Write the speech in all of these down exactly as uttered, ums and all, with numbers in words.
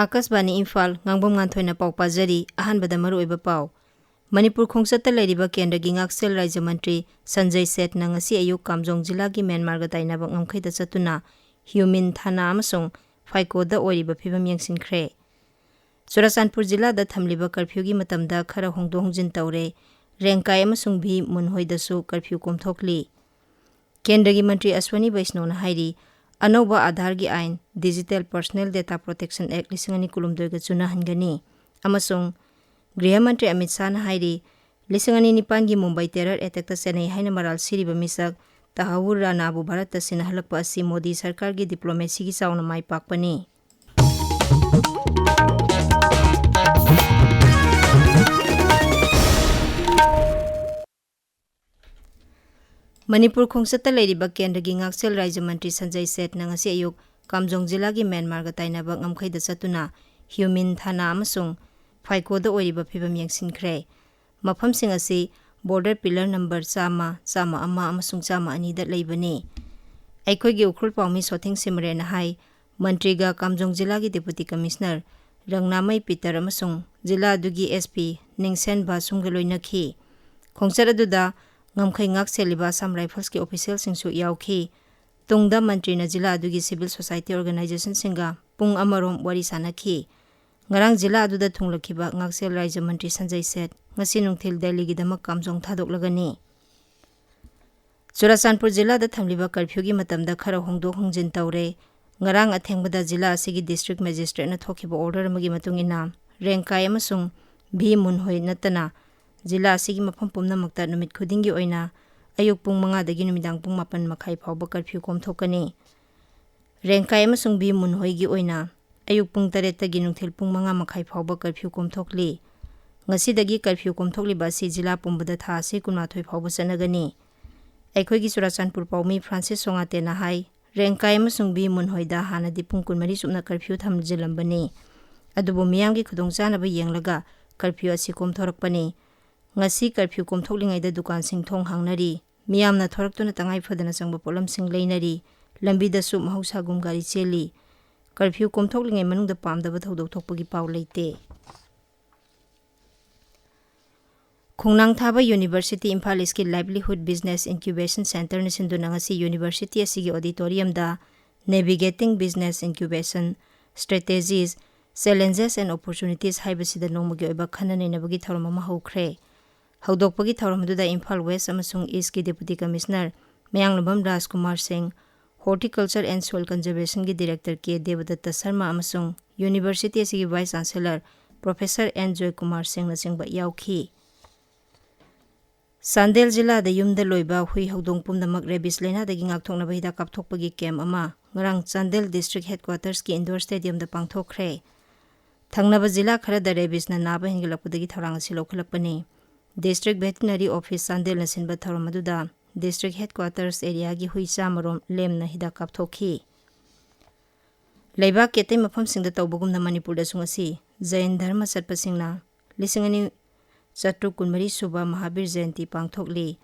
ꯑꯥꯀꯥꯁꯕꯥꯅꯤ ꯏꯝꯐꯥꯜ, ꯉꯥꯡꯕꯝ ꯉꯥꯟꯊꯣꯏꯅ ꯄꯥꯎ ꯄꯥꯖꯔꯤ꯫ ꯑꯍꯥꯟꯕꯗ ꯃꯔꯨꯑꯣꯏꯕ ꯄꯥꯎ꯫ ꯃꯅꯤꯄꯨꯔ ꯈꯣꯡꯆꯠꯇ ꯂꯩꯔꯤꯕ ꯀꯦꯟꯗ꯭ꯔꯒꯤ ꯉꯥꯛꯁꯦꯜ ꯔꯥꯖ꯭ꯌ ꯃꯟꯇ꯭ꯔꯤ ꯁꯟꯖꯌ ꯁꯦꯠꯅ ꯉꯁꯤ ꯑꯌꯨꯛ ꯀꯥꯝꯖꯣꯡ ꯖꯤꯂꯥꯒꯤ ꯃ꯭ꯌꯥꯟꯃꯥꯔꯒ ꯇꯥꯏꯅꯕ ꯉꯝꯈꯩꯗ ꯆꯠꯇꯨꯅ ꯍ꯭ꯌꯨꯃꯤꯟ ꯊꯥꯅꯥ ꯑꯃꯁꯨꯡ ꯐꯥꯏꯀꯣꯗ ꯑꯣꯏꯔꯤꯕ ꯐꯤꯕꯝ ꯌꯦꯡꯁꯤꯟꯈ꯭ꯔꯦ꯫ ꯆꯨꯔꯥꯆꯥꯟꯄꯨꯔ ꯖꯤꯂꯥꯗ ꯊꯝꯂꯤꯕ ꯀꯔꯐ꯭ꯌꯨꯒꯤ ꯃꯇꯝꯗ ꯈꯔ ꯍꯣꯡꯗꯣꯛ ꯍꯣꯡꯖꯤꯟ ꯇꯧꯔꯦ꯫ ꯔꯦꯡꯀꯥꯏ ꯑꯃꯁꯨꯡ ꯚꯤ ꯃꯨꯟꯍꯣꯏꯗꯁꯨ ꯀꯔꯐ꯭ꯌꯨ ꯀꯣꯝꯊꯣꯛꯂꯤ꯫ ꯀꯦꯟꯗ꯭ꯔꯒꯤ ꯃꯟꯇ꯭ꯔꯤ ꯑꯁ꯭ꯋꯅꯤ ꯕꯩꯁꯅꯣꯅ ꯍꯥꯏꯔꯤ, ꯑꯅꯧꯕ ꯑꯥꯙꯥꯔꯒꯤ ꯑꯥꯏꯟ, Digital Personal Data Protection Act ꯂꯤꯁꯤꯡ ꯑꯅꯤ ꯀꯨꯟꯍꯨꯝꯗꯣꯏꯒ ꯆꯨꯅꯍꯟꯒꯅꯤ꯫ ꯑꯃꯁꯨꯡ ꯒ꯭ꯔꯤꯍ ꯃꯟꯇ꯭ꯔꯤ ꯑꯃꯤꯠ ꯁꯥꯍꯅ ꯍꯥꯏꯔꯤ, ꯂꯤꯁꯤꯡ ꯑꯅꯤ ꯅꯤꯄꯥꯟꯒꯤ ꯃꯨꯝꯕꯥꯏ ꯇꯦꯔꯔ ꯑꯦꯇꯦꯛꯇ ꯆꯦꯟꯅꯩ ꯍꯥꯏꯅ ꯃꯔꯥꯜ ꯁꯤꯔꯤꯕ ꯃꯤꯁꯛ ꯇꯍꯥꯋꯨꯔ ꯔꯥꯅꯥꯕꯨ ꯚꯥꯔꯠꯇ ꯁꯤꯟꯅꯍꯜꯂꯛꯄ ꯑꯁꯤ ꯃꯣꯗꯤ ꯁꯔꯀꯥꯔꯒꯤ ꯗꯤꯄ꯭ꯂꯣꯃꯦꯁꯤꯒꯤ ꯆꯥꯎꯅ ꯃꯥꯏ ꯄꯥꯛꯄꯅꯤ꯫ ꯃꯅꯤꯄꯨꯔ ꯈꯣꯡꯆꯠꯇ ꯂꯩꯔꯤꯕ ꯀꯦꯟꯗ꯭ꯔꯒꯤ ꯉꯥꯛꯁꯦꯜ ꯔꯥꯖ꯭ꯌ ꯃꯟꯇ꯭ꯔꯤ ꯁꯟꯖꯌ ꯁꯦꯠꯅ ꯉꯁꯤ ꯑꯌꯨꯛ ꯀꯥꯝꯖꯣꯡ ꯖꯤꯂꯥꯒꯤ ꯃ꯭ꯌꯥꯟꯃꯥꯔꯒ ꯇꯥꯏꯅꯕ ꯉꯝꯈꯩꯗ ꯆꯠꯇꯨꯅ ꯍ꯭ꯌꯨꯃꯤꯟ ꯊꯥꯅꯥ ꯑꯃꯁꯨꯡ ꯐꯥꯏꯀꯣꯗ ꯑꯣꯏꯔꯤꯕ ꯐꯤꯕꯝ ꯌꯦꯡꯁꯤꯟꯈ꯭ꯔꯦ꯫ ꯃꯐꯝꯁꯤꯡ ꯑꯁꯤ border pillar number ꯆꯥꯝꯃ, ꯆꯥꯝꯃ ꯑꯃ ꯑꯃꯁꯨꯡ ꯆꯥꯝꯃ ꯑꯅꯤꯗ ꯂꯩꯕꯅꯤ꯫ ꯑꯩꯈꯣꯏꯒꯤ ꯎꯈ꯭ꯔꯨꯜ ꯄꯥꯎꯃꯤ ꯁꯣꯊꯤꯡ ꯁꯤꯃꯔꯦꯅ ꯍꯥꯏ, ꯃꯟꯇ꯭ꯔꯤꯒ ꯀꯥꯝꯖꯣꯡ ꯖꯤꯂꯥꯒꯤ Deputy Commissioner ꯔꯪꯅꯥꯃꯩ ꯄꯤꯇꯔ ꯑꯃꯁꯨꯡ ꯖꯤꯂꯥ ꯑꯗꯨꯒꯤ S P ꯅꯤꯡꯁꯦꯟ ꯚꯥꯁꯨꯝꯒ ꯂꯣꯏꯅꯈꯤ꯫ ꯈꯣꯡꯆꯠ ꯑꯗꯨꯗ ꯉꯝꯈꯩ ꯉꯥꯛ ꯁꯦꯜꯂꯤꯕ Assam Riflesꯀꯤ officialꯁꯤꯡꯁꯨ ꯌꯥꯎꯈꯤ꯫ ꯇꯨꯡꯗ ꯃꯟꯇ꯭ꯔꯤꯅ ꯖꯤꯂꯥ ꯑꯗꯨꯒꯤ civil society organizationꯁꯤꯡꯒ ꯄꯨꯡ ꯑꯃꯔꯣꯝ ꯋꯥꯔꯤ ꯁꯥꯅꯈꯤ꯫ ꯉꯔꯥꯡ ꯖꯤꯂꯥ ꯑꯗꯨꯗ ꯊꯨꯡꯂꯈꯤꯕ ꯉꯥꯛꯁꯦꯜ ꯔꯥꯖ꯭ꯌ ꯃꯟꯇ꯭ꯔꯤ ꯁꯟꯖꯌ ꯁꯦꯠ ꯉꯁꯤ ꯅꯨꯡꯊꯤꯜ ꯗꯦꯜꯂꯤꯒꯤꯗꯃꯛ ꯀꯥꯝꯖꯣꯡ ꯊꯥꯗꯣꯛꯂꯒꯅꯤ꯫ ꯆꯨꯔꯥꯆꯥꯟꯄꯨꯔ ꯖꯤꯂꯥꯗ ꯊꯝꯂꯤꯕ ꯀꯔꯐ꯭ꯌꯨꯒꯤ ꯃꯇꯝꯗ ꯈꯔ ꯍꯣꯡꯗꯣꯛ ꯍꯣꯡꯖꯤꯟ ꯇꯧꯔꯦ꯫ ꯉꯔꯥꯡ ꯑꯊꯦꯡꯕꯗ ꯖꯤꯂꯥ ꯑꯁꯤꯒꯤ district magistrateꯅ ꯊꯣꯛꯈꯤꯕ order ꯑꯃꯒꯤ ꯃꯇꯨꯡ ꯏꯟꯅ, ꯔꯦꯡꯀꯥꯏ ꯑꯃꯁꯨꯡ ꯚꯤ ꯃꯨꯟꯍꯣꯏ ꯅꯠꯇꯅ ꯖꯤꯂꯥ ꯑꯁꯤꯒꯤ ꯃꯐꯝ ꯄꯨꯝꯅꯃꯛꯇ ꯅꯨꯃꯤꯠ ꯈꯨꯗꯤꯡꯒꯤ ꯑꯣꯏꯅ ꯑꯌꯨꯛ ꯄꯨꯡ ꯃꯉꯥꯗꯒꯤ ꯅꯨꯃꯤꯗꯥꯡ ꯄꯨꯡ ꯃꯥꯄꯟ ꯃꯈꯥꯏ ꯐꯥꯎꯕ ꯀꯔꯐ꯭ꯌꯨ ꯀꯣꯝꯊꯣꯛꯀꯅꯤ꯫ ꯔꯦꯡꯀꯥꯏ ꯑꯃꯁꯨꯡ ꯚꯤ ꯃꯨꯟꯍꯣꯏꯒꯤ ꯑꯣꯏꯅ ꯑꯌꯨꯛ ꯄꯨꯡ ꯇꯔꯦꯠꯇꯒꯤ ꯅꯨꯡꯊꯤꯜ ꯄꯨꯡ ꯃꯉꯥ ꯃꯈꯥꯏ ꯐꯥꯎꯕ ꯀꯔꯐ꯭ꯌꯨ ꯀꯣꯝꯊꯣꯛꯂꯤ꯫ ꯉꯁꯤꯗꯒꯤ ꯀꯔꯐ꯭ꯌꯨ ꯀꯣꯝꯊꯣꯛꯂꯤꯕ ꯑꯁꯤ ꯖꯤꯂꯥ ꯄꯨꯝꯕꯗ ꯊꯥ ꯑꯁꯤ ꯀꯨꯟꯃꯥꯊꯣꯏ ꯐꯥꯎꯕ ꯆꯠꯅꯒꯅꯤ꯫ ꯑꯩꯈꯣꯏꯒꯤ ꯆꯨꯔꯥꯆꯥꯟꯄꯨꯔ ꯄꯥꯎꯃꯤ ꯐ꯭ꯔꯥꯟꯁꯤꯁ ꯁꯣꯉꯥꯇꯦꯅ ꯍꯥꯏ, ꯔꯦꯡꯀꯥꯏ ꯑꯃꯁꯨꯡ ꯚꯤ ꯃꯨꯟꯍꯣꯏꯗ ꯍꯥꯟꯅꯗꯤ ꯄꯨꯡ ꯀꯨꯟꯃꯔꯤ ꯆꯨꯞꯅ ꯀꯔꯐ꯭ꯌꯨ ꯊꯝꯖꯤꯜꯂꯝꯕꯅꯤ꯫ ꯑꯗꯨꯕꯨ ꯃꯤꯌꯥꯝꯒꯤ ꯈꯨꯗꯣꯡꯆꯥꯅꯕ ꯌꯦꯡꯂꯒ ꯀꯔꯐ꯭ꯌꯨ ꯑꯁꯤ ꯀꯣꯝꯊꯣꯔꯛꯄꯅꯤ꯫ ꯉꯁꯤ ꯀꯔꯐ꯭ꯌꯨ ꯀꯣꯝꯊꯣꯛꯂꯤꯉꯩꯗ ꯗꯨꯀꯥꯟꯁꯤꯡ ꯊꯣꯡ ꯍꯥꯡꯅꯔꯤ꯫ ꯃꯤꯌꯥꯝꯅ ꯊꯣꯔꯛꯇꯨꯅ ꯇꯉꯥꯏ ꯐꯗꯅ ꯆꯪꯕ ꯄꯣꯠꯂꯝꯁꯤꯡ ꯂꯩꯅꯔꯤ꯫ ꯂꯝꯕꯤꯗꯁꯨ ꯃꯍꯧꯁꯥꯒꯨꯝ ꯒꯥꯔꯤ ꯆꯦꯜꯂꯤ꯫ ꯀꯔꯐ꯭ꯌꯨ ꯀꯣꯝꯊꯣꯛꯂꯤꯉꯩ ꯃꯅꯨꯡꯗ ꯄꯥꯝꯗꯕ ꯊꯧꯗꯣꯛ ꯊꯣꯛꯄꯒꯤ ꯄꯥꯎ ꯂꯩꯇꯦ꯫ ꯈꯣꯡꯅꯥꯡ ꯊꯥꯕ ꯌꯨꯅꯤꯚꯔꯁꯤꯇꯤ ꯏꯝꯐꯥꯜ ꯏꯁꯀꯤ ꯂꯥꯏꯚꯂꯤꯍꯨꯗ ꯕꯤꯖꯤꯅꯦꯁ ꯏꯟꯀ꯭ꯌꯨꯕꯦꯁꯟ ꯁꯦꯟꯇꯔꯅ ꯁꯤꯟꯗꯨꯅ ꯉꯁꯤ ꯌꯨꯅꯤꯚꯔꯁꯤꯇꯤ ꯑꯁꯤꯒꯤ ꯑꯣꯗꯤꯇꯣꯔꯤꯌꯝꯗ Navigating Business Incubation Strategies, Challenges and Opportunities ꯍꯥꯏꯕꯁꯤꯗ ꯅꯣꯡꯃꯒꯤ ꯑꯣꯏꯕ ꯈꯟꯅ ꯅꯩꯅꯕꯒꯤ ꯊꯧꯔꯝ ꯑꯃ ꯍꯧꯈ꯭ꯔꯦ꯫ ꯍꯧꯗꯣꯛꯄꯒꯤ ꯊꯧꯔꯝ ꯑꯗꯨꯗ ꯏꯝꯐꯥꯜ ꯋꯦꯁ ꯑꯃꯁꯨꯡ ꯏꯁꯀꯤ ꯗꯦꯄꯨꯇꯤ ꯀꯃꯤꯁꯅꯔ ꯃꯌꯥꯡꯂꯝꯕꯝ ꯔꯥꯖꯀꯨꯃꯥꯔ ꯁꯤꯡ, ꯍꯣꯔꯇꯤꯀꯜꯆꯔ ꯑꯦꯟ ꯁꯣꯏꯜ ꯀꯟꯖꯔꯕꯦꯁꯟꯒꯤ ꯗꯤꯔꯦꯛꯇꯔ ꯀꯦ ꯗꯦꯕꯗꯠꯇ ꯁꯔꯃ ꯑꯃꯁꯨꯡ ꯌꯨꯅꯤꯚꯔꯁꯤꯇꯤ ꯑꯁꯤꯒꯤ vice chancellor professor and Joykumar ꯁꯤꯡꯅꯆꯤꯡꯕ ꯌꯥꯎꯈꯤ꯫ ꯆꯥꯟꯗꯦꯜ ꯖꯤꯂꯥꯗ ꯌꯨꯝꯗ ꯂꯣꯏꯕ ꯍꯨꯏ ꯍꯧꯗꯣꯡ ꯄꯨꯝꯅꯃꯛ ꯔꯦꯕꯤꯁ ꯂꯥꯏꯅꯥꯗꯒꯤ ꯉꯥꯛꯊꯣꯛꯅꯕ ꯍꯤꯗꯥꯛ ꯀꯥꯞꯊꯣꯛꯄꯒꯤ ꯀꯦꯝꯞ ꯑꯃ ꯉꯔꯥꯡ ꯆꯥꯟꯗꯦꯜ ꯗꯤꯁꯇ꯭ꯔꯤꯛ ꯍꯦꯗꯀ꯭ꯋꯥꯇꯔꯁꯀꯤ ꯏꯟꯗꯣꯔ ꯁ꯭ꯇꯦꯗꯤꯌꯝꯗ ꯄꯥꯡꯊꯣꯛꯈ꯭ꯔꯦ꯫ ꯊꯪꯅꯕ ꯖꯤꯂꯥ ꯈꯔꯗ ꯔꯦꯕꯤꯁꯅ ꯅꯥꯕ ꯍꯦꯟꯒꯠꯂꯛꯄꯗꯒꯤ ꯊꯧꯔꯥꯡ ꯑꯁꯤ ꯂꯧꯈꯠꯂꯛꯄꯅꯤ꯫ ꯗꯤꯁꯇ꯭ꯔꯤꯛ ꯚꯦꯇꯤꯅꯔꯤ ꯑꯣꯐꯤꯁ ꯆꯥꯟꯗꯦꯜꯅ ꯁꯤꯟꯕ ꯊꯧꯔꯝ ꯑꯗꯨꯗ ꯗꯤꯁꯇ꯭ꯔꯤꯛ ꯍꯦꯗꯀ꯭ꯋꯥꯇꯔꯁ ꯑꯦꯔꯤꯌꯥꯒꯤ ꯍꯨꯏ ꯆꯥꯃꯔꯣꯝ ꯂꯦꯝꯅ ꯍꯤꯗꯥꯛ ꯀꯥꯞꯊꯣꯛꯈꯤ꯫ ꯂꯩꯕꯥꯛꯀꯤ ꯑꯇꯩ ꯃꯐꯝꯁꯤꯡꯗ ꯇꯧꯕꯒꯨꯝꯅ ꯃꯅꯤꯄꯨꯔꯗꯁꯨ ꯉꯁꯤ ꯖꯩꯟ ꯙꯔꯃ ꯆꯠꯄꯁꯤꯡꯅ ꯂꯤꯁꯤꯡ ꯑꯅꯤ ꯆꯥꯇ꯭ꯔꯨꯛ ꯀꯨꯟꯃꯔꯤ ꯁꯨꯕ ꯃꯍꯥꯕꯤꯔ ꯖꯌꯟꯇꯤ ꯄꯥꯡꯊꯣꯛꯂꯤ꯫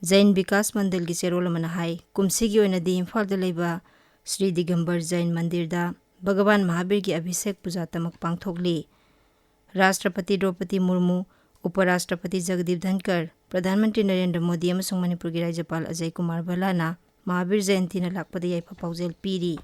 ꯖꯩꯟ ꯕꯤꯀꯥꯁ ꯃꯟꯗꯜꯒꯤ ꯆꯦꯔꯣꯜ ꯑꯃꯅ ꯍꯥꯏ, ꯀꯨꯝꯁꯤꯒꯤ ꯑꯣꯏꯅꯗꯤ ꯏꯝꯐꯥꯜꯗ ꯂꯩꯕ ꯁ꯭ꯔꯤ ꯗꯤꯒꯝꯕꯔ ꯖꯩꯟ ꯃꯟꯗꯤꯔꯗ ꯚꯒꯋꯥꯟ ꯃꯍꯥꯕꯤꯔꯒꯤ ꯑꯚꯤꯁꯦꯛ ꯄꯨꯖꯥ ꯇꯃꯛ ꯄꯥꯡꯊꯣꯛꯂꯤ꯫ ꯔꯥꯁꯇ꯭ꯔꯄꯇꯤ ꯗ꯭ꯔꯧꯄꯗꯤ ꯃꯨꯔꯃꯨ, ꯎꯄꯔꯥꯁꯇ꯭ꯔꯄꯇꯤ ꯖꯒꯗꯤꯞ ꯙꯟꯀꯔ, ꯄ꯭ꯔꯙꯥꯟ ꯃꯟꯇ꯭ꯔꯤ ꯅꯔꯦꯟꯗ꯭ꯔ ꯃꯣꯗꯤ ꯑꯃꯁꯨꯡ ꯃꯅꯤꯄꯨꯔꯒꯤ ꯔꯥꯖ꯭ꯌꯄꯥꯜ ꯑꯖꯌ ꯀꯨꯃꯥꯔ ꯚꯜꯂꯥꯅ ꯃꯍꯥꯕꯤꯔ ꯖꯌꯟꯇꯤꯅ ꯂꯥꯛꯄꯗ ꯌꯥꯏꯐ ꯄꯥꯎꯖꯦꯜ ꯄꯤꯔꯤ꯫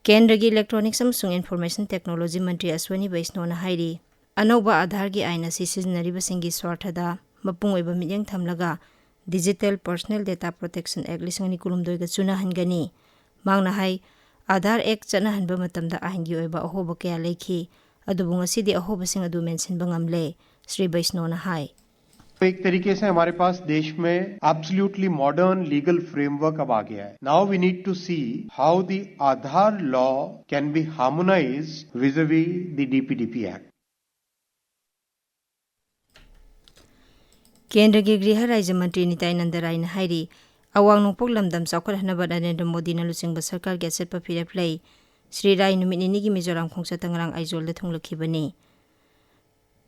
ꯀꯦꯟꯗ꯭ꯔꯒꯤ ꯏꯂꯦꯛꯇ꯭ꯔꯣꯅꯤꯛꯁ ꯑꯃꯁꯨꯡ ꯏꯟꯐꯣꯔꯃꯦꯁꯟ ꯇꯦꯛꯅꯣꯂꯣꯖꯤ ꯃꯟꯇ꯭ꯔꯤ ꯑꯁ꯭ꯋꯅꯤ ꯕꯩꯁꯅꯣꯅ ꯍꯥꯏꯔꯤ, ꯑꯅꯧꯕ ꯑꯥꯙꯥꯔꯒꯤ ꯑꯥꯏꯟ ꯑꯁꯤ ꯁꯤꯖꯤꯟꯅꯔꯤꯕꯁꯤꯡꯒꯤ ꯁ꯭ꯋꯥꯔꯊꯗ ꯃꯄꯨꯡ ꯑꯣꯏꯕ ꯃꯤꯠꯌꯦꯡ ꯊꯝꯂꯒ ꯗꯤꯖꯤꯇꯦꯜ ꯄꯔꯁꯅꯦꯜ ꯗꯦꯇꯥ ꯄ꯭ꯔꯣꯇꯦꯛꯁꯟ ꯑꯦꯛ ꯂꯤꯁꯤꯡ ꯑꯅꯤ ꯀꯨꯟꯍꯨꯝꯗꯣꯏꯒ ꯆꯨꯅꯍꯟꯒꯅꯤ꯫ ꯃꯍꯥꯛꯅ ꯍꯥꯏ, ꯑꯥꯙꯥꯔ ꯑꯦꯛ ꯆꯠꯅꯍꯟꯕ ꯃꯇꯝꯗ ꯑꯥꯏꯟꯒꯤ ꯑꯣꯏꯕ ꯑꯍꯣꯕ ꯀꯌꯥ ꯂꯩꯈꯤ, ꯑꯗꯨꯕꯨ ꯉꯁꯤꯗꯤ ꯑꯍꯣꯕꯁꯤꯡ ꯑꯗꯨ ꯃꯦꯟꯁꯤꯟꯕ ꯉꯝꯂꯦ, ꯁ꯭ꯔꯤ ꯕꯩꯁꯅꯣꯅ ꯍꯥꯏ꯫ तो एक तरीके से हमारे पास देश में एब्सोल्युटली मॉडर्न लीगल फ्रेमवर्क अब आ गया है। Now we need to see how the Aadhaar law can be harmonized vis-a-vis the D P D P Act. ꯀꯦꯟꯗ꯭ꯔꯒꯤ ꯒ꯭ꯔꯤꯍ ꯔꯥꯖ꯭ꯌ ꯃꯟꯇ꯭ꯔꯤ ꯅꯤꯇꯥꯏꯅꯟꯗ ꯔꯥꯏꯅ ꯍꯥꯏꯔꯤ, ꯑꯋꯥꯡ ꯅꯣꯡꯄꯣꯛ ꯂꯝꯗꯝ ꯆꯥꯎꯈꯠꯍꯟꯅꯕ ꯅꯔꯦꯟꯗ꯭ꯔ ꯃꯣꯗꯤꯅ ꯂꯨꯆꯤꯡꯕ ꯁꯔꯀꯥꯔꯒꯤ ꯑꯆꯦꯠꯄ ꯐꯤꯔꯦꯞ ꯂꯩ꯫ ꯁ꯭ꯔꯤ ꯔꯥꯏ ꯅꯨꯃꯤꯠ ꯅꯤꯅꯤꯒꯤ ꯃꯤꯖꯣꯔꯥꯝ ꯈꯣꯡꯆꯠꯇ ꯉꯔꯥꯡ ꯑꯥꯏꯖꯣꯜꯗ ꯊꯨꯡꯂꯛꯈꯤꯕꯅꯤ꯫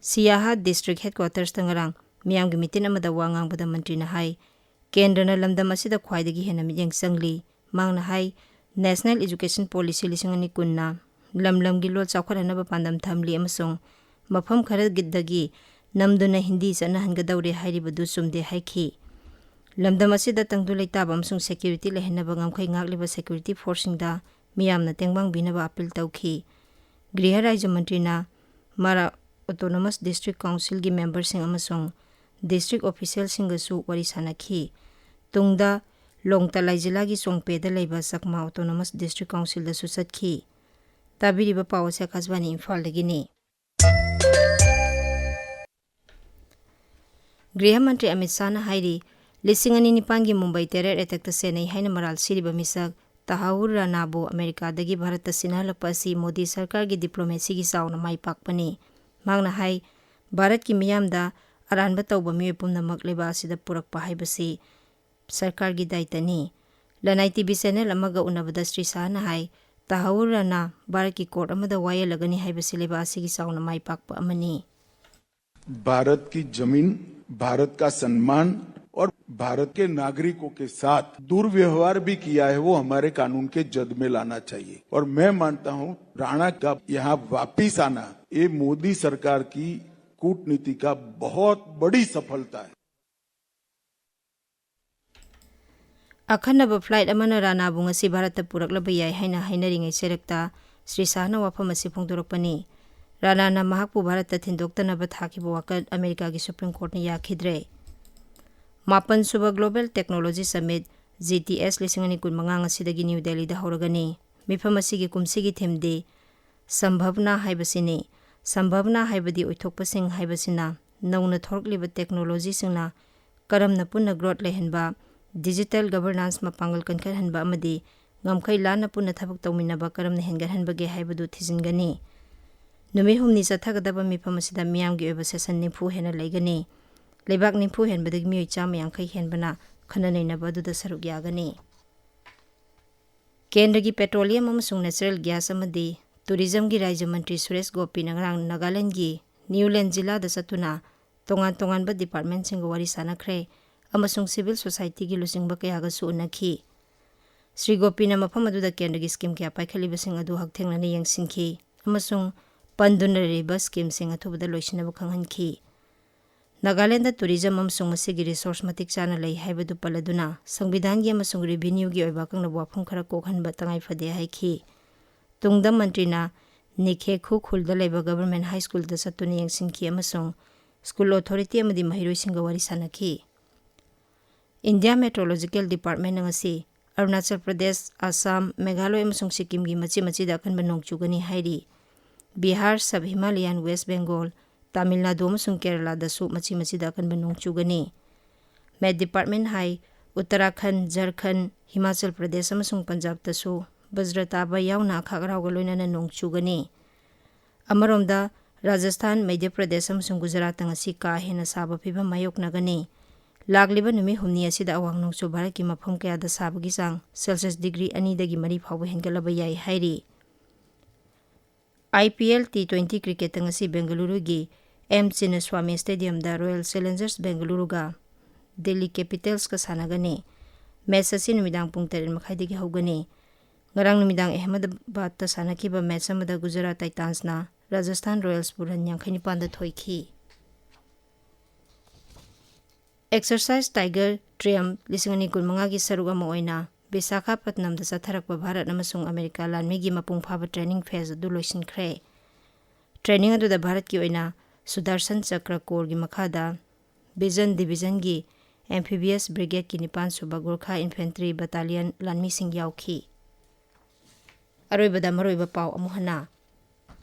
ꯁꯤꯌꯥꯍꯥ ꯗꯤꯁꯇ꯭ꯔꯤꯛ ꯍꯦꯗꯀ꯭ꯋꯥꯇꯔꯁꯇ ꯉꯔꯥꯡ ꯃꯤꯌꯥꯝꯒꯤ ꯃꯤꯇꯤꯟ ꯑꯃꯗ ꯋꯥ ꯉꯥꯡꯕꯗ ꯃꯟꯇ꯭ꯔꯤꯅ ꯍꯥꯏ, ꯀꯦꯟꯗ꯭ꯔꯅ ꯂꯝꯗꯝ ꯑꯁꯤꯗ ꯈ꯭ꯋꯥꯏꯗꯒꯤ ꯍꯦꯟꯅ ꯃꯤꯠꯌꯦꯡ ꯆꯪꯂꯤ꯫ ꯃꯍꯥꯛꯅ ꯍꯥꯏ, National Education Policy ꯂꯤꯁꯤꯡ ꯑꯅꯤ ꯀꯨꯟꯅ ꯂꯝ ꯂꯝꯒꯤ ꯂꯣꯜ ꯆꯥꯎꯈꯠꯍꯟꯅꯕ ꯄꯥꯟꯗꯝ ꯊꯝꯂꯤ ꯑꯃꯁꯨꯡ ꯃꯐꯝ ꯈꯔꯒꯤꯗꯒꯤ ꯅꯝꯗꯨꯅ ꯍꯤꯟꯗꯤ ꯆꯠꯅꯍꯟꯒꯗꯧꯔꯦ ꯍꯥꯏꯔꯤꯕꯗꯨ ꯆꯨꯝꯗꯦ ꯍꯥꯏꯈꯤ꯫ ꯂꯝꯗꯝ ꯑꯁꯤꯗ ꯇꯪꯗꯨ ꯂꯩꯇꯥꯕ ꯑꯃꯁꯨꯡ security ꯂꯩꯍꯟꯅꯕ ꯉꯝꯈꯩ ꯉꯥꯛꯂꯤꯕ security forceꯁꯤꯡꯗ ꯃꯤꯌꯥꯝꯅ ꯇꯦꯡꯕꯥꯡꯕꯤꯅꯕ appeal ꯇꯧꯈꯤ꯫ ꯒ꯭ꯔꯤꯍ ꯔꯥꯖ꯭ꯌ ꯃꯟꯇ꯭ꯔꯤꯅ ꯃꯔꯥ Autonomous District Councilꯒꯤ memberꯁꯤꯡ ꯑꯃꯁꯨꯡ district officialꯁꯤꯡꯒꯁꯨ ꯋꯥꯔꯤ ꯁꯥꯅꯈꯤ꯫ ꯇꯨꯡꯗ ꯂꯣꯡꯇꯂꯥꯏ ꯖꯤꯂꯥꯒꯤ ꯆꯣꯡꯄꯦꯗ ꯂꯩꯕ ꯆꯛꯃꯥ Autonomous District Councilꯗꯁꯨ ꯆꯠꯈꯤ꯫ ꯇꯥꯕꯤꯔꯤꯕ ꯄꯥꯎ ꯑꯁꯤ ꯑꯀꯥꯁꯕꯥꯅꯤ ꯏꯝꯐꯥꯜꯗꯒꯤꯅꯤ꯫ ꯒ꯭ꯔꯤꯍ ꯃꯟꯇ꯭ꯔꯤ ꯑꯃꯤꯠ ꯁꯥꯍꯅ ꯍꯥꯏꯔꯤ, ꯂꯤꯁꯤꯡ ꯑꯅꯤ ꯅꯤꯄꯥꯟꯒꯤ ꯃꯨꯝꯕꯥꯏ terror attackꯇ ꯁꯦꯟꯅꯩ ꯍꯥꯏꯅ ꯃꯔꯥꯜ ꯁꯤꯔꯤꯕ ꯃꯤꯁꯛ ꯇꯍꯥꯎꯔ ꯔꯥꯅꯥꯕꯨ ꯑꯃꯦꯔꯤꯀꯥꯗꯒꯤ ꯚꯥꯔꯠꯇ ꯁꯤꯟꯅꯍꯜꯂꯛꯄ ꯑꯁꯤ ꯃꯣꯗꯤ ꯁꯔꯀꯥꯔꯒꯤ diplomacyꯒꯤ ꯆꯥꯎꯅ ꯃꯥꯏ ꯄꯥꯛꯄꯅꯤ꯫ ꯃꯍꯥꯛꯅ ꯍꯥꯏ, ꯚꯥꯔꯠꯀꯤ ꯃꯤꯌꯥꯝꯗ ꯑꯔꯥꯟꯕ ꯇꯧꯕ ꯃꯤꯑꯣꯏ ꯄꯨꯝꯅꯃꯛ ꯂꯩꯕꯥꯛ ꯑꯁꯤꯗ ꯄꯨꯔꯛꯄ ꯍꯥꯏꯕꯁꯤ ꯁꯔꯀꯥꯔꯒꯤ ꯗꯥꯏꯇꯅꯤ꯫ ꯂꯅꯥꯏ TV channel ꯑꯃꯒ ꯎꯅꯕꯗ ꯁ꯭ꯔꯤ ꯁꯥꯍꯅ ꯍꯥꯏ, ꯇꯍꯥꯎꯔ ꯔꯥꯅꯥ ꯚꯥꯔꯠꯀꯤ court ꯑꯃꯗ ꯋꯥꯌꯦꯜꯂꯒꯅꯤ ꯍꯥꯏꯕꯁꯤ ꯂꯩꯕꯥꯛ ꯑꯁꯤꯒꯤ ꯆꯥꯎꯅ ꯃꯥꯏ ꯄꯥꯛꯄ ꯑꯃꯅꯤ꯫ भारत की जमीन, भारत का सम्मान और भारत के नागरिकों के साथ दुर्व्यवहार भी किया है, वो हमारे कानून के जद में लाना चाहिए। और मैं मानता हूं, राणा का यहां वापिस आना, ये मोदी सरकार की कूटनीति का बहुत बड़ी सफलता है। ꯑꯈꯟꯅꯕ flight ꯑꯃꯅ ꯔꯥꯅꯥꯕꯨ ꯉꯁꯤ ꯚꯥꯔꯠꯇ ꯄꯨꯔꯛꯂꯕ ꯌꯥꯏ ꯍꯥꯏꯅ ꯍꯥꯏꯅꯔꯤꯉꯩ ꯆꯩꯔꯛꯇ ꯁ꯭ꯔꯤ ꯁꯥꯍꯅ ꯋꯥꯐꯝ ꯑꯁꯤ ꯐꯣꯡꯗꯣꯔꯛꯄꯅꯤ꯫ ꯔꯥꯅꯥꯅ ꯃꯍꯥꯛꯄꯨ ꯚꯥꯔꯠꯇ ꯊꯤꯟꯗꯣꯛꯇꯅꯕ ꯊꯥꯈꯤꯕ ꯋꯥꯀꯠ ꯑꯃꯦꯔꯤꯀꯥꯒꯤ Supreme Courtꯅ ꯌꯥꯈꯤꯗ꯭ꯔꯦ꯫ ꯃꯥꯄꯟ ꯁꯨꯕ Global Technology Summit, GTS ꯂꯤꯁꯤꯡ ꯑꯅꯤ ꯀꯨꯟꯃꯉꯥ ꯉꯁꯤꯗꯒꯤ ꯅ꯭ꯌꯨ ꯗꯦꯜꯂꯤꯗ ꯍꯧꯔꯒꯅꯤ꯫ ꯃꯤꯐꯝ ꯑꯁꯤꯒꯤ ꯀꯨꯝꯁꯤꯒꯤ themeꯗꯤ ꯁꯝꯚꯕꯅꯥ ꯍꯥꯏꯕꯁꯤꯅꯤ꯫ ꯁꯝꯚꯕꯅꯥ ꯍꯥꯏꯕꯗꯤ ꯑꯣꯏꯊꯣꯛꯄꯁꯤꯡ ꯍꯥꯏꯕꯁꯤꯅ ꯅꯧꯅ ꯊꯣꯔꯛꯂꯤꯕ technologyꯁꯤꯡꯅ ꯀꯔꯝꯅ ꯄꯨꯟꯅ growth ꯂꯩꯍꯟꯕ, digital governance ꯃꯄꯥꯡꯒꯜ ꯀꯟꯈꯠꯍꯟꯕ ꯑꯃꯗꯤ ꯉꯝꯈꯩ ꯂꯥꯟꯅ ꯄꯨꯟꯅ ꯊꯕꯛ ꯇꯧꯃꯤꯟꯅꯕ ꯀꯔꯝꯅ ꯍꯦꯟꯒꯠꯍꯟꯕꯒꯦ ꯍꯥꯏꯕꯗꯨ ꯊꯤꯖꯤꯟꯒꯅꯤ꯫ ꯅꯨꯃꯤꯠ ꯍꯨꯝꯅꯤ ꯆꯠꯊꯒꯗꯕ ꯃꯤꯐꯝ ꯑꯁꯤꯗ ꯃꯤꯌꯥꯝꯒꯤ ꯑꯣꯏꯕ session ꯅꯤꯐꯨ ꯍꯦꯟꯅ ꯂꯩꯒꯅꯤ꯫ ꯂꯩꯕꯥꯛ ꯅꯤꯐꯨ ꯍꯦꯟꯕꯗꯒꯤ ꯃꯤꯑꯣꯏ ꯆꯥꯝꯃ ꯌꯥꯡꯈꯩ ꯍꯦꯟꯕꯅ ꯈꯟꯅ ꯅꯩꯅꯕ ꯑꯗꯨꯗ ꯁꯔꯨꯛ ꯌꯥꯒꯅꯤ꯫ ꯀꯦꯟꯗ꯭ꯔꯒꯤ Petroleum ꯑꯃꯁꯨꯡ Natural Gas ꯑꯃꯗꯤ Tourismꯒꯤ ꯔꯥꯖ꯭ꯌ ꯃꯟꯇ꯭ꯔꯤ ꯁꯨꯔꯦꯁ ꯒꯣꯄꯤꯅ ꯉꯔꯥꯡ ꯅꯥꯒꯥꯂꯦꯟꯗꯒꯤ ꯅ꯭ꯌꯨꯂꯦꯟ ꯖꯤꯂꯥꯗ ꯆꯠꯇꯨꯅ ꯇꯣꯉꯥꯟ ꯇꯣꯉꯥꯟꯕ departmentꯁꯤꯡꯒ ꯋꯥꯔꯤ ꯁꯥꯅꯈ꯭ꯔꯦ ꯑꯃꯁꯨꯡ civil societyꯒꯤ ꯂꯨꯆꯤꯡꯕ ꯀꯌꯥꯒꯁꯨ ꯎꯅꯈꯤ꯫ ꯁ꯭ꯔꯤ ꯒꯣꯄꯤꯅ ꯃꯐꯝ ꯑꯗꯨꯗ ꯀꯦꯟꯗ꯭ꯔꯒꯤ ꯁ꯭ꯀꯤꯝ ꯀꯌꯥ ꯄꯥꯏꯈꯠꯂꯤꯕꯁꯤꯡ ꯑꯗꯨ ꯍꯛꯊꯦꯡꯅꯅ ꯌꯦꯡꯁꯤꯟꯈꯤ ꯑꯃꯁꯨꯡ ꯄꯟꯗꯨꯅ ꯂꯩꯔꯤꯕ ꯁ꯭ꯀꯤꯝꯁꯤꯡ ꯑꯊꯨꯕꯗ ꯂꯣꯏꯁꯤꯟꯅꯕ ꯈꯪꯍꯟꯈꯤ꯫ ꯅꯥꯒꯥꯂꯦꯟꯗ ꯇꯨꯔꯤꯖꯝ ꯑꯃꯁꯨꯡ ꯃꯁꯤꯒꯤ ꯔꯤꯁꯣꯔꯁ ꯃꯇꯤꯛ ꯆꯥꯅ ꯂꯩ ꯍꯥꯏꯕꯗꯨ ꯄꯜꯂꯗꯨꯅ ꯁꯪꯕꯤꯙꯥꯟꯒꯤ ꯑꯃꯁꯨꯡ ꯔꯦꯚꯤꯅ꯭ꯌꯨꯒꯤ ꯑꯣꯏꯕ ꯑꯀꯛꯅꯕ ꯋꯥꯐꯝ ꯈꯔ ꯀꯣꯛꯍꯟꯕ ꯇꯉꯥꯏ ꯐꯗꯦ ꯍꯥꯏꯈꯤ꯫ ꯇꯨꯡꯗ ꯃꯟꯇ꯭ꯔꯤꯅ ꯅꯤꯈꯦ ꯈꯨꯈꯨꯜꯗ ꯂꯩꯕ ꯒꯚꯔꯟꯃꯦꯟꯠ ꯍꯥꯏ ꯁ꯭ꯀꯨꯜꯗ ꯆꯠꯇꯨꯅ ꯌꯦꯡꯁꯤꯟꯈꯤ ꯑꯃꯁꯨꯡ ꯁ꯭ꯀꯨꯜ ꯑꯣꯊꯣꯔꯤꯇꯤ ꯑꯃꯗꯤ ꯃꯍꯩꯔꯣꯏꯁꯤꯡꯒ ꯋꯥꯔꯤ ꯁꯥꯅꯈꯤ꯫ ꯏꯟꯗꯤꯌꯥ ꯃꯦꯇ꯭ꯔꯣꯂꯣꯖꯤꯀꯦꯜ ꯗꯤꯄꯥꯔꯠꯃꯦꯟꯠꯅ ꯉꯁꯤ ꯑꯔꯨꯅꯥꯆꯜ ꯄ꯭ꯔꯗꯦꯁ, ꯑꯁꯥꯝ, ꯃꯦꯘꯥꯂꯣꯏ ꯑꯃꯁꯨꯡ ꯁꯤꯛꯀꯤꯝꯒꯤ ꯃꯆꯤ ꯃꯆꯤꯗ ꯑꯀꯟꯕ ꯅꯣꯡ ꯆꯨꯒꯅꯤ ꯍꯥꯏꯔꯤ꯫ Bihar, sub Himalayan west Bengal, Tamil Nadu ꯑꯃꯁꯨꯡ ꯀꯦꯔꯂꯥꯗꯁꯨ ꯃꯆꯤ ꯃꯆꯤꯗ ꯑꯀꯟꯕ ꯅꯣꯡ ꯆꯨꯒꯅꯤ꯫ ꯃꯦꯠ ꯗꯤꯄꯥꯔꯠꯃꯦꯟꯠ ꯍꯥꯏ, ꯎꯠꯇꯔꯥꯈꯟꯗ, ꯖꯔꯈꯟꯗ, ꯍꯤꯃꯥꯆꯜ ꯄ꯭ꯔꯗꯦꯁ ꯑꯃꯁꯨꯡ ꯄꯟꯖꯥꯕꯇꯁꯨ ꯕꯖ꯭ꯔ ꯇꯥꯕ ꯌꯥꯎꯅ ꯑꯈꯥꯛ ꯑꯔꯥꯎꯒ ꯂꯣꯏꯅꯅ ꯅꯣꯡ ꯆꯨꯒꯅꯤ꯫ ꯑꯃꯔꯣꯝꯗ, ꯔꯥꯖꯁꯊꯥꯟ, ꯃꯙ꯭ꯌ ꯄ꯭ꯔꯗꯦꯁ ꯑꯃꯁꯨꯡ ꯒꯨꯖꯔꯥꯠꯇ ꯉꯁꯤ ꯀꯥ ꯍꯦꯟꯅ ꯁꯥꯕ ꯐꯤꯚꯝ ꯃꯥꯌꯣꯛꯅꯒꯅꯤ꯫ ꯂꯥꯛꯂꯤꯕ ꯅꯨꯃꯤꯠ ꯍꯨꯝꯅꯤ ꯑꯁꯤꯗ ꯑꯋꯥꯡ ꯅꯣꯡꯆꯨꯞ ꯚꯥꯔꯠꯀꯤ ꯃꯐꯝ ꯀꯌꯥꯗ ꯁꯥꯕꯒꯤ ꯆꯥꯡ ꯁꯦꯜꯁꯤꯌꯁ ꯗꯤꯒ꯭ꯔꯤ ꯑꯅꯤꯗꯒꯤ ꯃꯔꯤ ꯐꯥꯎꯕ ꯍꯦꯟꯒꯠꯂꯕ ꯌꯥꯏ ꯍꯥꯏꯔꯤ꯫ IPL T twenty ꯀ꯭ꯔꯤꯀꯦꯠꯇ ꯉꯁꯤ ꯕꯦꯡꯒꯂꯨꯔꯨꯒꯤ ꯑꯦꯝ ꯆꯤꯟꯅꯁ꯭ꯋꯥꯃꯤ ꯁ꯭ꯇꯦꯗꯤꯌꯝꯗ ꯔꯣꯌꯦꯜ ꯆꯦꯂꯦꯟꯖꯔꯁ ꯕꯦꯡꯒꯂꯨꯔꯨꯒ ꯗꯦꯜꯂꯤ ꯀꯦꯄꯤꯇꯦꯜꯁꯀ ꯁꯥꯟꯅꯒꯅꯤ꯫ ꯃꯦꯠꯆ ꯑꯁꯤ ꯅꯨꯃꯤꯗꯥꯡ ꯄꯨꯡ ꯇꯔꯦꯠ ꯃꯈꯥꯏꯗꯒꯤ ꯍꯧꯒꯅꯤ꯫ ꯉꯔꯥꯡ ꯅꯨꯃꯤꯗꯥꯡ ꯑꯍꯃꯗꯕꯥꯗꯇ ꯁꯥꯟꯅꯈꯤꯕ ꯃꯦꯠꯆ ꯑꯃꯗ ꯒꯨꯖꯔꯥꯠ ꯇꯥꯏꯇꯥꯟꯁꯅ ꯔꯥꯖꯁꯊꯥꯟ ꯔꯣꯌꯦꯜꯁꯄꯨ ꯔꯟ ꯌꯥꯡꯈꯩ ꯅꯤꯄꯥꯟꯗ ꯊꯣꯏꯈꯤ꯫ ꯑꯦꯛꯁꯔꯁꯥꯏꯖ ꯇꯥꯏꯒꯔ ꯇ꯭ꯔꯤꯌꯝ ꯂꯤꯁꯤꯡ ꯑꯅꯤ ꯀꯨꯟꯃꯉꯥꯒꯤ ꯁꯔꯨꯛ ꯑꯃ ꯑꯣꯏꯅ ꯕꯤꯁꯥꯈꯥꯄꯠꯅꯝꯗ ꯆꯠꯊꯔꯛꯄ ꯚꯥꯔꯠ ꯑꯃꯁꯨꯡ ꯑꯃꯦꯔꯤꯀꯥ ꯂꯥꯟꯃꯤꯒꯤ ꯃꯄꯨꯡ ꯐꯥꯕ ꯇ꯭ꯔꯦꯅꯤꯡ ꯐꯦꯖ ꯑꯗꯨ ꯂꯣꯏꯁꯤꯟꯈ꯭ꯔꯦ꯫ ꯇ꯭ꯔꯦꯅꯤꯡ ꯑꯗꯨꯗ ꯚꯥꯔꯠꯀꯤ ꯑꯣꯏꯅ ꯁꯨꯗꯔꯁꯟ ꯆꯀ꯭ꯔ ꯀꯣꯔꯒꯤ ꯃꯈꯥꯗ ꯕꯤꯖꯟ ꯗꯤꯕꯤꯖꯟꯒꯤ ꯑꯦꯝꯐꯤꯕꯤꯌꯁ ꯕ꯭ꯔꯤꯒꯦꯗꯀꯤ ꯅꯤꯄꯥꯟ ꯁꯨꯕ ꯒꯣꯔꯈꯥ ꯏꯟꯐꯦꯟꯇ꯭ꯔꯤ ꯕꯇꯥꯂꯤꯌꯟ ꯂꯥꯟꯃꯤꯁꯤꯡ ꯌꯥꯎꯈꯤ꯫ ꯑꯔꯣꯏꯕꯗ ꯃꯔꯨꯑꯣꯏꯕ ꯄꯥꯎ ꯑꯃꯨꯛ ꯍꯟꯅ꯫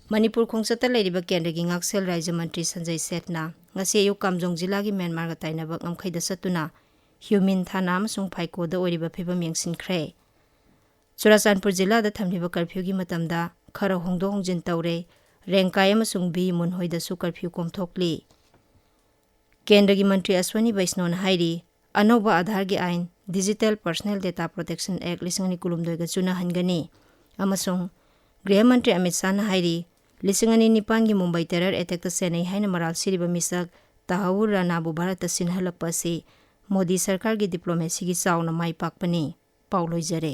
ꯃꯅꯤꯄꯨꯔ ꯈꯣꯡꯆꯠꯇ ꯂꯩꯔꯤꯕ ꯀꯦꯟꯗ꯭ꯔꯒꯤ ꯉꯥꯛꯁꯦꯜ ꯔꯥꯖ꯭ꯌ ꯃꯟꯇ꯭ꯔꯤ ꯁꯟꯖꯌ ꯁꯦꯊꯅ ꯉꯁꯤ ꯑꯌꯨꯛ ꯀꯥꯝꯖꯣꯡ ꯖꯤꯂꯥꯒꯤ ꯃ꯭ꯌꯥꯟꯃꯥꯔꯒ ꯇꯥꯏꯅꯕ ꯉꯝꯈꯩꯗ ꯆꯠꯇꯨꯅ ꯍ꯭ꯌꯨꯃꯤꯟ ꯊꯥꯅꯥ ꯑꯃꯁꯨꯡ ꯐꯥꯏꯀꯣꯗ ꯑꯣꯏꯔꯤꯕ ꯐꯤꯕꯝ ꯌꯦꯡꯁꯤꯟꯈ꯭ꯔꯦ꯫ ꯆꯨꯔꯥꯆꯥꯟꯄꯨꯔ ꯖꯤꯂꯥꯗ ꯊꯝꯂꯤꯕ ꯀꯔꯐ꯭ꯌꯨꯒꯤ ꯃꯇꯝꯗ ꯈꯔ ꯍꯣꯡꯗꯣꯛ ꯍꯣꯡꯖꯤꯟ ꯇꯧꯔꯦ꯫ ꯔꯦꯡꯀꯥꯏ ꯑꯃꯁꯨꯡ ꯕꯤ ꯃꯨꯟꯍꯣꯏꯗꯁꯨ ꯀꯔꯐ꯭ꯌꯨ ꯀꯣꯝꯊꯣꯛꯂꯤ꯫ ꯀꯦꯟꯗ꯭ꯔꯒꯤ ꯃꯟꯇ꯭ꯔꯤ ꯑꯁ꯭ꯋꯅꯤ ꯕꯩꯁꯅꯣꯅ ꯍꯥꯏꯔꯤ, ꯑꯅꯧꯕ ꯑꯥꯙꯥꯔꯒꯤ ꯑꯥꯏꯟ, Digital Personal Data Protection Act ꯂꯤꯁꯤꯡ ꯑꯅꯤ ꯀꯨꯟꯍꯨꯝꯗꯣꯏꯒ ꯆꯨꯅꯍꯟꯒꯅꯤ ꯑꯃꯁꯨꯡ ꯒ꯭ꯔꯤꯍ ꯃꯟꯇ꯭ꯔꯤ ꯑꯃꯤꯠ ꯁꯥꯍꯅ ꯍꯥꯏꯔꯤ, ꯂꯤꯁꯤꯡ ꯑꯅꯤ ꯅꯤꯄꯥꯟꯒꯤ ꯃꯨꯝꯕꯥꯏ ꯇꯦꯔꯔ ꯑꯦꯇꯦꯛꯇ ꯁꯦꯟꯅꯩ ꯍꯥꯏꯅ ꯃꯔꯥꯜ ꯁꯤꯔꯤꯕ ꯃꯤꯁꯛ ꯇꯍꯥꯎꯔ ꯔꯥꯅꯥꯕꯨ ꯚꯥꯔꯠꯇ ꯁꯤꯟꯍꯜꯂꯛꯄ ꯑꯁꯤ ꯃꯣꯗꯤ ꯁꯔꯀꯥꯔꯒꯤ ꯗꯤꯄ꯭ꯂꯣꯃꯦꯁꯤꯒꯤ ꯆꯥꯎꯅ ꯃꯥꯏ ꯄꯥꯛꯄꯅꯤ꯫ ꯄꯥꯎ ꯂꯣꯏꯖꯔꯦ꯫